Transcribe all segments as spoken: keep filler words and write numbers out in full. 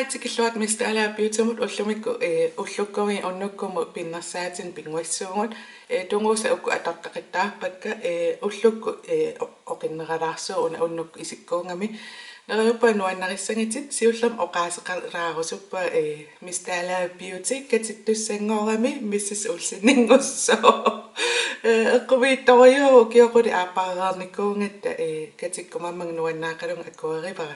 Tikilluaritsi Miss Dalager Beautymut. Ullumikkut, eh, ullukkumiit unnukkumut pinnersaatinik pinnguassuugut. Eh, tunguusat uku atortaqattaarpakka, eh, ullukkut, eh, o-, oqinneralaarsuugut una unnukkut isikkuugami. Neriuppunga nuannarissagitit, siullermik oqaaseqalaarusuppara, eh, Miss Dalager Beauty katittussanngorami Missus Olseninngussaaq. Eh, eqqumiitsorujuuvoq, ukioq qulit aappariinnikuugatta, eh, katikkumammanga nuannaaqalunga akuerivara.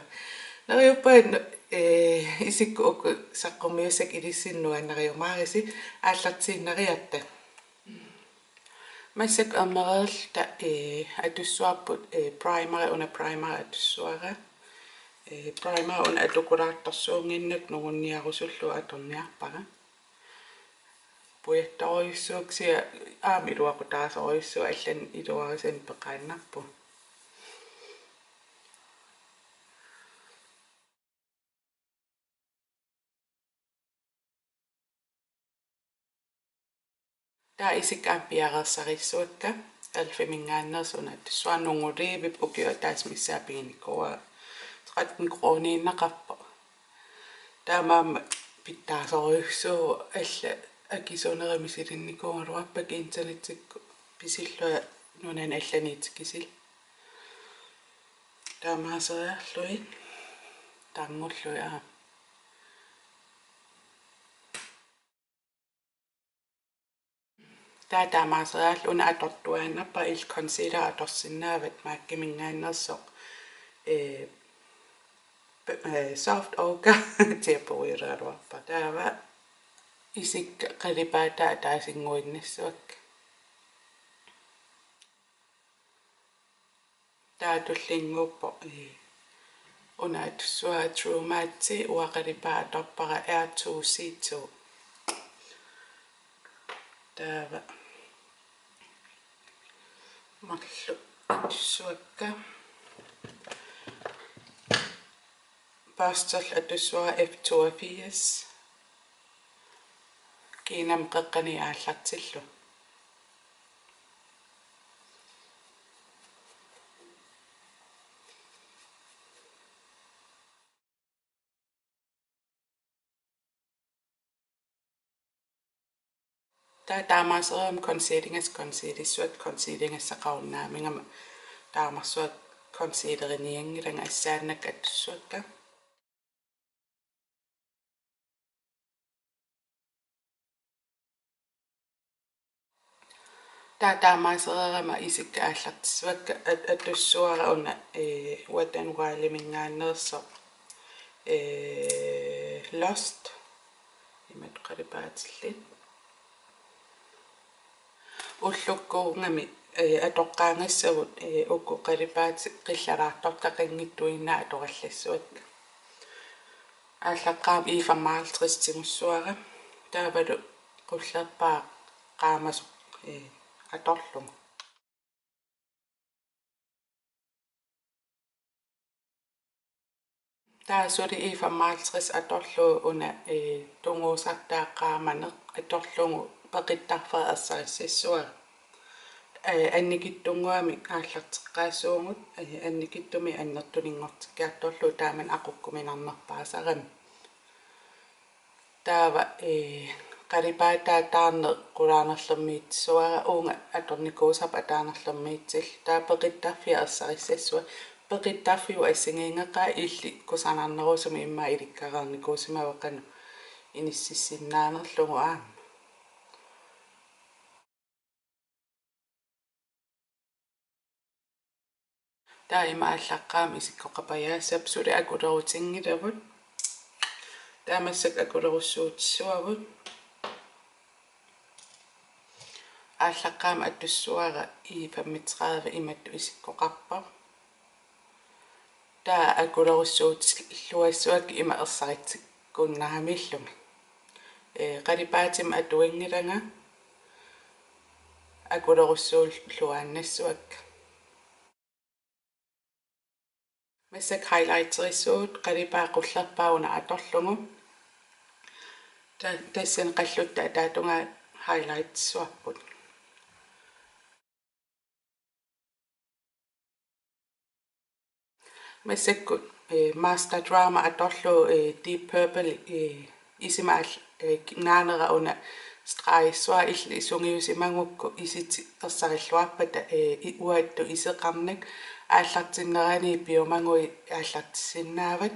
Neriuppunga, eh, isikkut uku saqqummiussakka ilissinnut nuannariumaarisi, aallartiinnariarta. Massakkut ammereerluta, eh, atussuarput, eh, primeri, una primeri atussuara. Eh, primeri una atukulaartorsuunnginnakku nungunniarusullugu atorniarpara. Pujattorujussuuvoq kisianni aamma iluaqutaasorujussuuvoq, allanik iluarisanik peqaannarpunga. Taava isikka aamma piareersarissavakka, e.l.f.-iminngaanneersoq una atussuara, nungulivippoq, ukioq ataaseq missaa piginikuuara, tretten kroniinnaqarpoq. Taamaammat pitsaasorujussuuvoq, allat akisunerit misilinnikuugaluarpakka internettikkut pisillunga nunani allani tikisillunga. Taamaaseriarlugit, tarngullugit aamma. Taava taamaaseriarlugu una atortuaannarpara, illit concealer atorsinnaavat MAC-iminngaanneersoq, eh, p-, eh, Soft Ochre, tiapuiuleruarpa. Taava isikka qalipaataa ataasinnguinnassavakka. Taava tullinnguuppoq, eh, una atussuara True Match, uanga qalipaat atorpara R two C two. Taava marluk atussuakka. Børsterlu atussuara F toogfirs. Kiinamut qeqqani aallartillugu. Taava taamaasereerama concealingas-, concealissavakka, concealingassaqarunnaarmagama taamarsuaq concealerinianngilanga, assaannakka atussuakka. Taava taamaasereerama isikka aallartissavakka, at-, atussuara una, eh, Wet n Wild-iminngaanneersoq, eh, Lost. Imatut qalipaatillit. Ullukkuugami, eh, atoqqaagassavut, eh, uku qalipaatit qillalaartortaqanngitsuinnaat atorallassavakka. Aallaqqaammut E femoghalvtreds tigussuara. Taavalu qullerpaaq qaamasoq, eh, atorlugu. Taava suli E femoghalvtreds atorlugu una, eh, tunguusartaa qaamaneq atorlugu peqittarfia ersarissassuara. Eh, annikitsunnguamik aallarteqqaassuugut, eh, annikitsumik annertuninngortikkiartorlugu taamani aqukkuminarnerpaasarami. Taava, eh, qalipaataa taarneq qulaanerlermiitsuara, uunga atornikuusarpoq ataanerlermiitsillugu. Taava peqittarfia ersarissassuara. Peqittarfiup assigiinngeqaa illit kusanarnerusumik immaqa ilikkareernikuusimavoq qanoq inississinnaanerlugu aamma. Taava ima aallaqqaammut isikkoqapajaassapput, suli akulerutinngilavut. Taava massakkut akulerussuutissavavut. Aallaqqaammut atussuara E femogtredive imatut isikkoqarpoq. Taava akulerussuutilluassavakka ima ersaritsikkunnaamillugu. Eh, qalipaatima atuinngilanga akulerussuulluaannassavakka. Massakkut highlighterissuugut, qalipaat qullerpaaq una atorlugu. Ta-, tassani qallutta ataatungaa highlightissavavut. Massakkut, eh, Master Drama atorlugu, eh, Deep Purple, eh, isima al-, eh, ki-, naanera una stregissavara, illit sungiusimagukku isit ersarilluarpata, eh, i-, uattut iseqarnak aallartinnerani piumaguit aallartissinnaavat.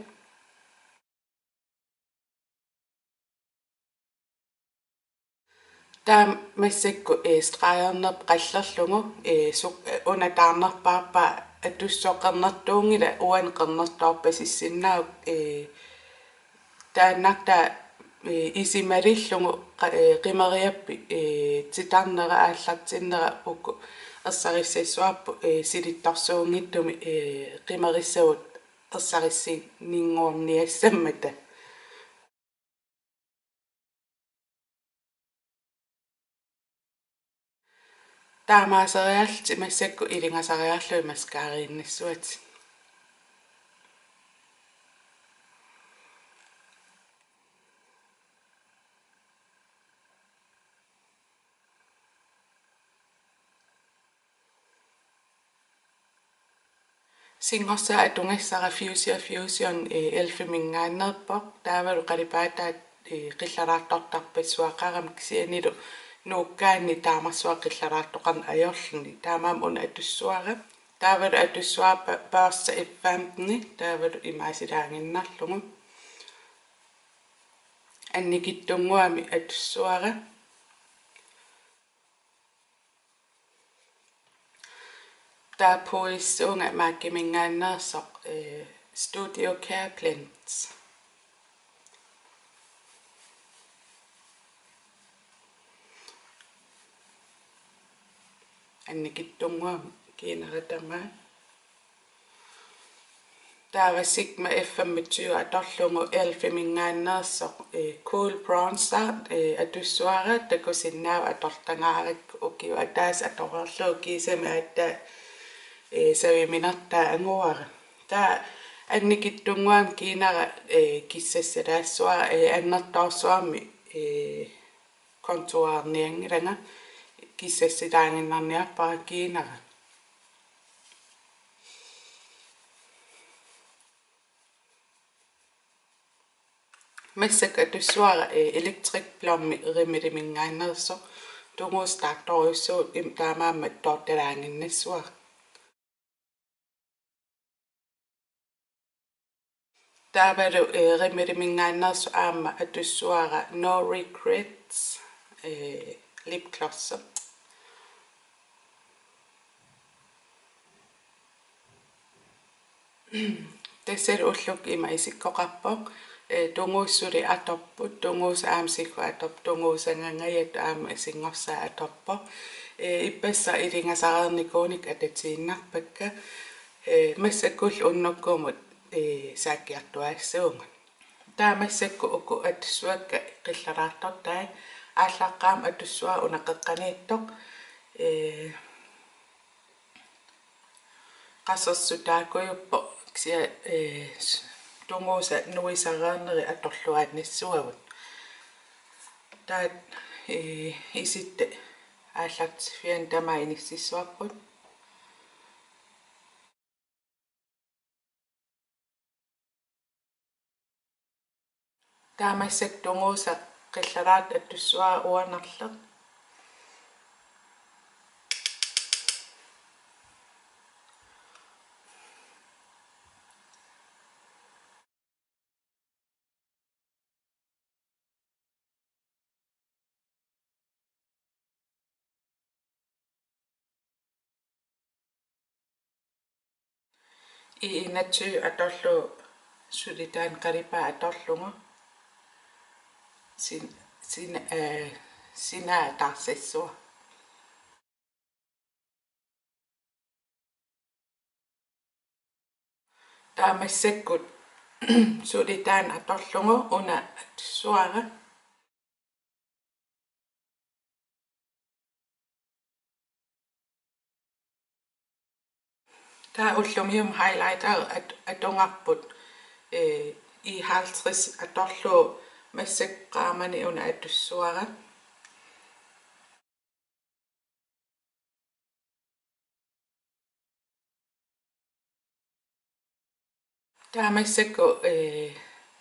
Taava massakkut, eh, stregernerput qallerlugu, eh, suk-, eh, una taarnerpaarpaa atussuaq qernertuunngilaq, uani qernertoorpasissinnaavoq, eh, taannartaa, eh, isi malillugu qa-, eh, qimeriarpit, eh, titarnera aallartinnera uku ersarissassavavut, eh, silittorsuunngitsumik, eh, qimerissavut ersarissinninnguarniassammata. Taamaaseriarlutit massakkut ilingasariarlugit mascarariinnassavatit. Singorsaat atugassara Fuchsia Fusion, eh, e.l.f.-iminngaanneerpoq. Taavalu qalipaataat, eh, qillalaartortarpassuaqarami kisiannilu nuukkaanni taamarsuaq qillalaartoqarneq ajorluni. Taamaammat una atussavara. Taavalu atussavara pa-, børste F femten, taavalu imaasilaaginnarlugu. Annikitsunnguamik atussavara. Taava puddissuunga MAC-iminngaanneersoq, eh, Studio Careblend. Annikitsunnguamik kiinara tamaat. Taava Sigma F femogtyve atorlugu e.l.f.-iminngaanneersoq, eh, Cool Bronzer, eh, atussavara, takusinnaavat atortagaarakku, ukioq ataaseq atoreerlugu kiisami aatsaat, eh, saviminertaa anguara. Taava annikitsunnguamik kiinara, eh, kissassalaassavara, eh, annertoorsuarmik, eh, contourernianngilanga, kissassilaaginnarniarpara kiinara. Massakkut atussavara, eh, Electric Plum Rimmel-iminngaanneersoq, tunguusut taartorujussuupput, im-, taamaammat toortalaaginnassuara. Taavalu, eh, Rimmel-iminngaanneersoq aamma atussavara No Regrets, eh, lipgloss. Tassa ullukkut ima isikkoqarpoq, eh, tunguusut suli atorput, tunguusut aamma siggut atorput, tunguusut angangajat aamma singorsaat atorpoq. Eh, ippassaq ilingasareernikuunikka atatiinnarpakka. Eh, massakkullu unnukkumut, eh, saakkiartuaassuugut. Taava massakkut uku atussavakka qillalaartortai, aallaqqaammut atussavara una qeqqaniittoq, eh, qasersutaakujuppoq kisianni, eh, s-, tunguusat nuisareernerit atorluaannassavagut. Taava, eh, isitta aallartiffianni tamaat inississavarput. Taava massakkut tunguusaq qillalaartoq atussavara uanerleq. E enogtyve atorlugu suli taanna qalipaat atorlugu sin-, sin-, eh, sinaa taarsassavara. Taava massakkut suli taanna atorlugu una atussavara. Taava ullumikkut highlighter at-, atugarput, eh, E halvtreds atorlugu massakkut qaamani una atussavara. Taava massakkut, eh,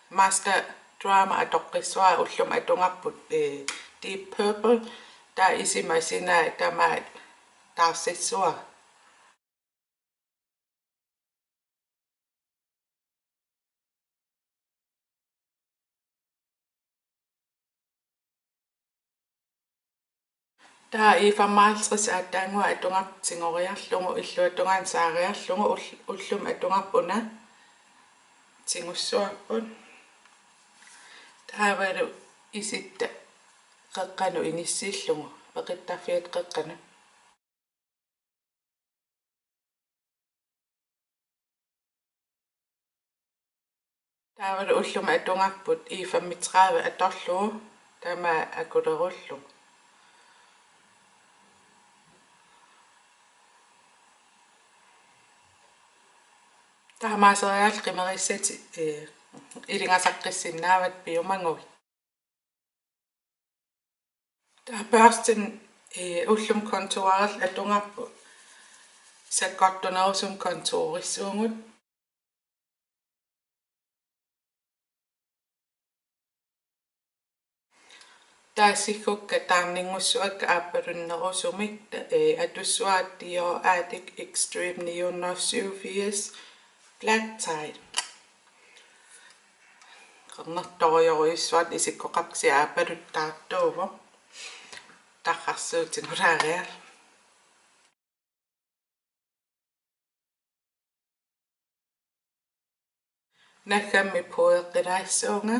Master Drama atoqqissavara, ullumi atugarput, eh, Deep Purple. Taava isima sinai tamaat taarsissavara. Taava E femoghalvtreds aatsaannguaq atugarput tigoriarlugu, illuatungaanut saariarlugu, ull-, ullumi atugarput una tigussavarput. Taavalu isitta qeqqanut inissillugu, peqittarfiata qeqqanut. Taavalu ullumi atugarput E femogtredive atorlugu tamaat akulerullugu. Taamaaseriarlugu qimerissatit, eh, ilingasaqqissinnaavatit piumaguit. Taava børstin, eh, ullumi contourerlugu atugarput sakkortunerusumik contourissaagut. Taava siggukka taarninngussavakka aappalunnerusumik, eh, atussavara Dior Addict Extreme ni hundrede syvogfirs Black Tie. Qernertorujorujussuartut isikkoqarpoq, kisianni aappaluttoq taartuuvoq. Tarrarsuutigulaariarlugu. Naggammik puddeqqilaassavunga.